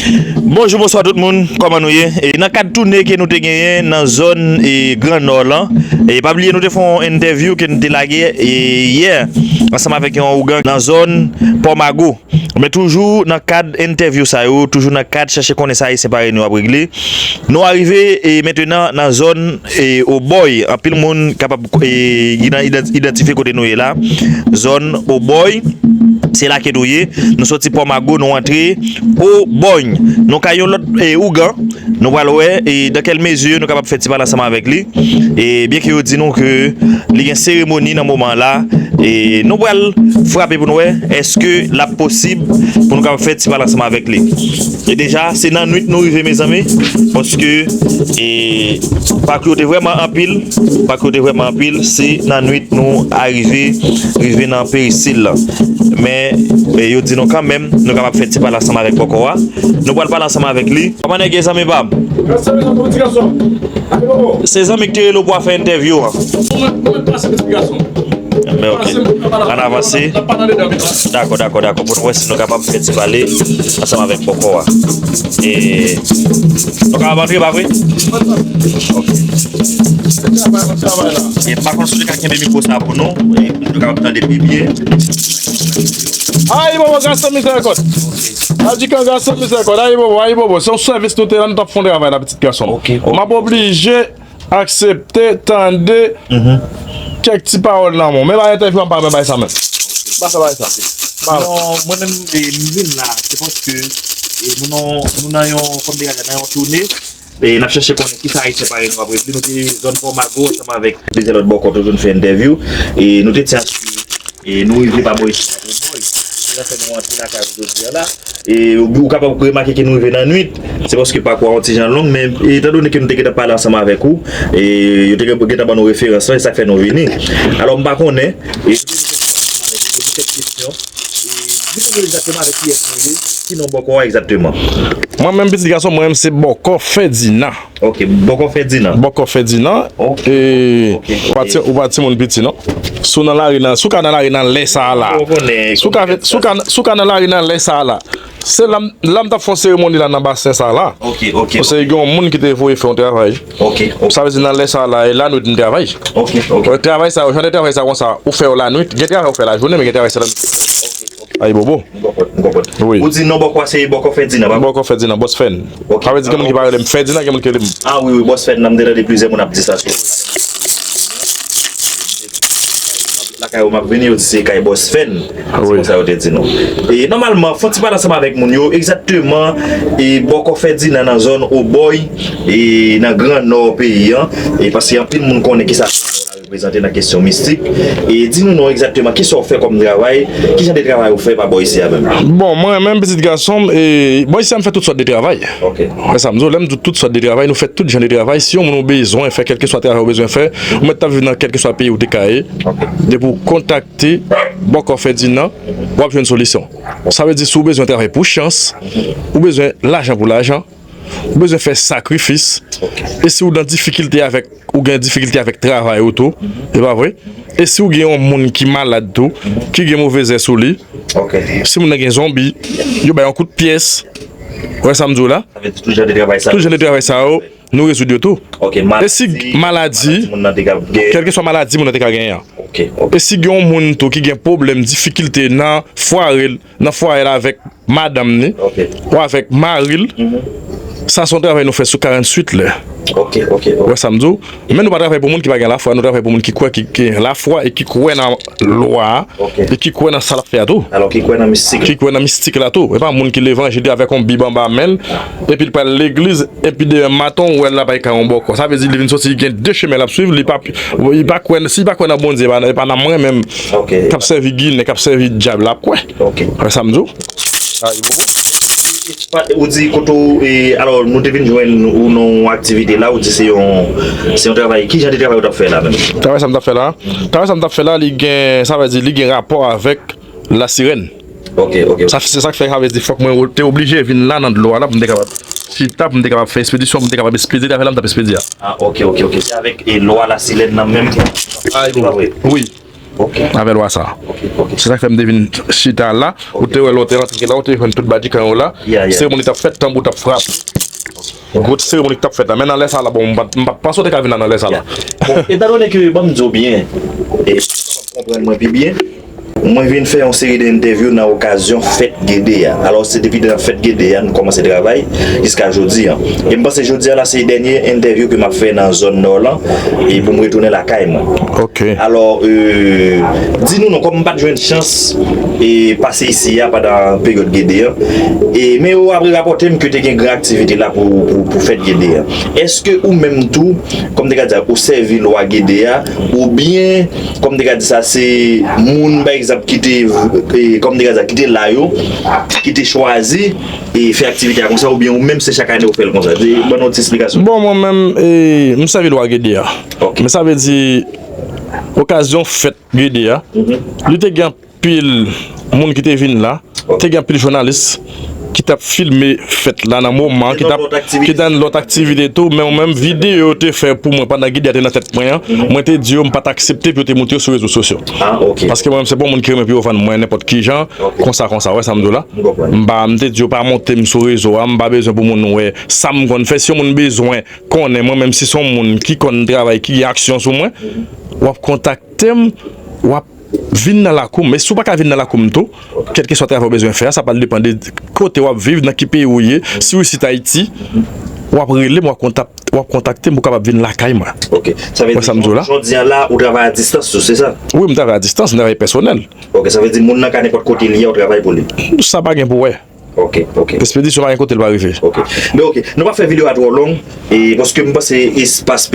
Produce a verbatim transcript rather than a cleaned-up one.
Bonjou, bonswa tout moun, kòman nou ye? E nan kad toune ke nou te genyen nan zòn e Gran Nò lan, e pa bliye nou te fè yon entèvyou ke nou te lage e yè ansanm avèk yon ougan nan zòn Pòmago. Men toujou nan kad entèvyou sa yo, toujou nan kad chèche konnen sa Ayisyen parèy nou ap regle. Nou arive e mentenan nan zòn e Obòy. Anpil moun kapab e idan- idan- idantifye kote nou ye la. Zòn Obòy, se la ke nou ye. Nou soti Pòmago, nou antre Obòy. Nou kay yon lòt e ougan. Nou pral wè e dans quelle mesure nou kapab fè ti pale ansanm avèk li. E byen ke yo di nou ke li gen seremoni nan moman la, e nou pral frape pou nou wè èske l ap posib pou nou kapab fè ti pale ansanm avèk li. E deja, se nan nwit nou rive, mezanmi, paske e pakou yo te vrèman anpil, pakou yo te vrèman anpil, se nan nwit nou arive, rive nan perisil lan. Men e yo di nou kanmenm, nou kapab fè ti pale ansanm avèk bòkò a. Nou pral pale ansanm avèk li. Kòman nèg ye, zanmi pa m? Se zanmi k te rele w pou w fè entèvyou an. Men ok. Ann avanse. Dakò, dakò, dakò. Pou nou wè si nou kapab fè ti pale ansanm avèk bòkò a. E nou kapab antre, pa vre? Ok. E m pa konn si nou ka kenbe mikwo sa pou nou, e pou nou kapab tande pi byen. Ayibobo, Gaston Mizèrikòd. Adikan, Gaston Mizèrikòd. Ayibobo, ayibobo. Se yon sèvis nou te la, nou t ap fè yon travay la, pitit gason m. M ap oblije aksepte tande kèk ti pawòl nan men w. Men bay entèvyou an, m pa renmen bay sa menm. M pa fè bay sa. M pa renmen. Non, mwen menm, e, m vin la, se paske e, nou nan, nou nan yon, kòm te ka di, nan yon toune. E n ap chèche konnen kisa Ayisyen parèy nou ap regle. Nou te zòn Pòmago ansanm avèk plizyè lòt bòkò toujou, nou fè entèvyou. E nou te tyen a swiv. E nou rive pa bò isi la, Obòy. Se sa fè nou antre lakay ou jodi a la. E ou, ou kapab remake ke nou rive nan nwit. Se paske pakou a yon ti jan long, men etandone ke nou te gentan pale ansanm avèk ou, e yo te gentan ban nou referans lan, e sa k fè nou vini. Alò, m pa konnen, e nou te vin fè ti pale ansanm avèk ou, poze kèk kesyon. E di nou egzakteman avèk kiyès nou ye, ki non bòkò a egzakteman. Mwen menm, pitit gason, mwen menm se Bòkò Fèdinan. Ok, Bòkò Fèdinan. Bòkò Fèdinan. Ok. E ok, ou pa ok. Ti, ou pa timoun piti, non. Si w nan lari nan, si w ka nan lari nan lè sa a la. Ou konnen, si w ka, konnen si w ka, si w ka nan lari nan lè sa a la. Se la m, la m t ap fè yon seremoni la nan basen sa a la. Ok, ok. Paske gen yon moun ki te voye fè yon travay. Ok, ok. Sa vle di nan lè sa a la, e lanwit m travay. Ok, ok. Travay sa yo, jan de travay sa konsa, ou fè yo lanwit. Gen travay ou fè lajounen, men gen travay se lanwit. Ok, ok. Ayibobo. M konprann, m konprann. Wi. Ou di non bòkò a se Bòkò Fèdinan, pa vre? Bòkò Fèdinan, Bòs Fèn. Ok. Sa vle di gen moun ki pa rele m Fèdinan, gen moun ki rele m. Ah wi, wi, Bòs Fèn nan, m te tande plizyè moun ap di sa sou lakay ou m ap vini, yo di se kay Bòs Fèn. Se konsa yo te di nou. E nòmalman, fò n ti pale ansanm avèk moun yo, egzakteman, e Bòkò Fèdinan nan zòn Obòy, e nan Gran Nò peyi an, e paske anpil moun konnen kisa reprezante nan kesyon mistik. E di nou non egzakteman kisa w fè kòm travay, ki jan de travay ou fè pa bò isi a menm? Bon, mwen menm, pitit gason m, e, bò isi a m fè tout sòt de travay. Ok. Wè sa m di w, lè m di w tout sòt de travay, nou fè tout jan de travay. Si yon moun ou bezwen fè, kèlkeswa travay ou bezwen fè, ou mèt t ap viv nan kèlkeswa peyi ou te ka ye, ok, depi w kontakte Bòkò Fèdinan, w ap jwenn solisyon. Sa vle di si w bezwen travay pou chans, ou bezwen lajan pou lajan, ou bezwen fè sakrifis. Ok. E si w nan difikilte avèk, ou gen difikilte avèk travay ou tou, e pa vre? E si w gen yon moun ki malad tou, ki gen move zè sou li, ok, si moun nan gen zonbi, yo bay yon kout pyès. Ou wè sa m di w la? Sa vle di tout jan de travay sa yo. Tout jan de travay sa yo, nou rezoud yo tou. Ok, e si maladi, maladi, moun nan te ka gen, kèlkeswa maladi moun nan te ka genyen an. Ok, ok. E si gen yon moun tou ki gen pwoblèm, difikilte nan fware l, nan fwaye l avèk madanm ni, ok, ou avèk mari l, mhm, sa se yon travay nou fè sou karanntuit lè. Ok, ok, ok. Ou wè sa m di w? Men nou pa travay pou moun ki pa gen lafwa, nou travay pou moun ki kwè, ki, ki gen lafwa e ki kwè nan lwa a, ok, e ki kwè nan sa l ap fè a tou. Alò, ki kwè nan mistik la. Ki kwè nan mistik la tou. E pa moun ki levanjil avèk yon bib anba men l, epi l pral legliz, epi demen maten w wè l la bay kay yon bòkò. Sa vle di li vin soti, li gen de chemen l ap swiv, li pa, li pa kwè, si li pa kwè nan Bondye, e pa, e pa nan mwen menm, ok, k ap sèvi Ginen, k ap sèvi dyab la, ap kwè. Ok. Wè sa m di w? Ayibobo. Ou di kote w, e, alò, nou te vin jwenn ou nan yon aktivite la, ou di se yon, se yon travay. Ki jan de travay ou t ap fè la menm? Travay sa m t ap fè la? Travay sa m t ap fè la, li gen, sa vle di, li gen rapò avèk lasirèn. Ok, ok, ok. Sa, se sa k fè, sa vle di, fòk mwen te oblije vin la nan dlo a la pou m te kapab chita, pou m te kapab fè ekspedisyon, pou m te kapab ekspedye travay la m t ap ekspedye a. Ah, ok, ok, ok. Se avèk, e, lwa lasirèn nan menm ki... Ah, wi. Ok. Avè lwa sa. Ok, ok. Se sa k fè m te vin chita la. Ou te wè lè w te rantre la, ou te jwenn tout badikan yo la. Yeah, yeah. Seremoni t ap fèt, tanbou t ap frape. Gwo seremoni k t ap fèt la. Men nan lè sa la, bon, m pa t, m pa t panse w te ka vin la nan lè sa la. Yeah. Bon, etandone ke, ban m di w byen, e, pou w kapab konprann mwen pi byen, mwen vin fè yon seri de entèvyou nan okazyon fèt Gede a. Alò, se depi nan fèt Gede a, nou kòmanse travay, jiska jodi a. E m panse jodi a la, se dènye entèvyou ke m ap fè nan zòn nò lan, e pou m retounen lakay mwen. Ok. Alò, e, di nou non, kòm m pa t jwenn chans, e, pase isi a pandan peryòd Gede a, e, men yo apre rapòte m ke te gen gran aktivite la pou, pou, pou fèt Gede a. Èske ou menm tou, kòm te ka di a, ou sèvi lwa Gede a, oubyen, kòm te ka di sa, se moun, pa egzanp, ki te, e, kòm te ka di sa, ki te la yo, ki te chwazi, e, fè aktivite a konsa, oubyen ou menm se chak ane ou fè l konsa? Di, ban nou ti esplikasyon. Bon, mwen menm, e, m sèvi lwa Gede a. Ok. Men sa vle di, okazyon fèt Gede a, li te gen anpil moun ki te vin la, te gen anpil jounalis ki t ap filme fèt la nan moman, ki t ap, ki t nan lòt aktivite tou, men ou menm videyo yo te fè pou mwen pandan Gede a te nan tèt mwen an, mwen te di yo m pa t aksepte pou yo te monte yo sou rezo sosyo. Ah, ok. Paske mwen menm se pa yon moun ki renmen pou yo vann mwen nenpòt ki jan, konsa, konsa, wè sa m di w la. M konprann. M pa, m te di yo pa monte m sou rezo a, m pa bezwen pou moun wè sa m konn fè. Si yon moun bezwen konnen mwen menm si se yon moun ki konn travay, ki gen aksyon sou mwen, w ap kontakte m, w ap vin nan lakou m. Men si w pa ka vin nan lakou m tou, kèlkeswa travay ou bezwen fè a, sa pral depann de kote w ap viv, nan ki peyi w ye. Si w isit Ayiti, w ap rele m, w ap kontak-, w ap kontakte m pou w kapab vin lakay mwen. Ok. Sa vle di, jodi a la, ou travay a distans tou, se sa? Wi, m travay a distans, m travay pèsonèl. Ok, sa vle di moun nan ka nenpòt kote li ye, ou travay pou li? Sa pa gen pou wè. Ok, ok. Espedisyon pa gen kote l pa rive. Ok. Men ok, nou pa fè videyo a twò long, e paske m panse espas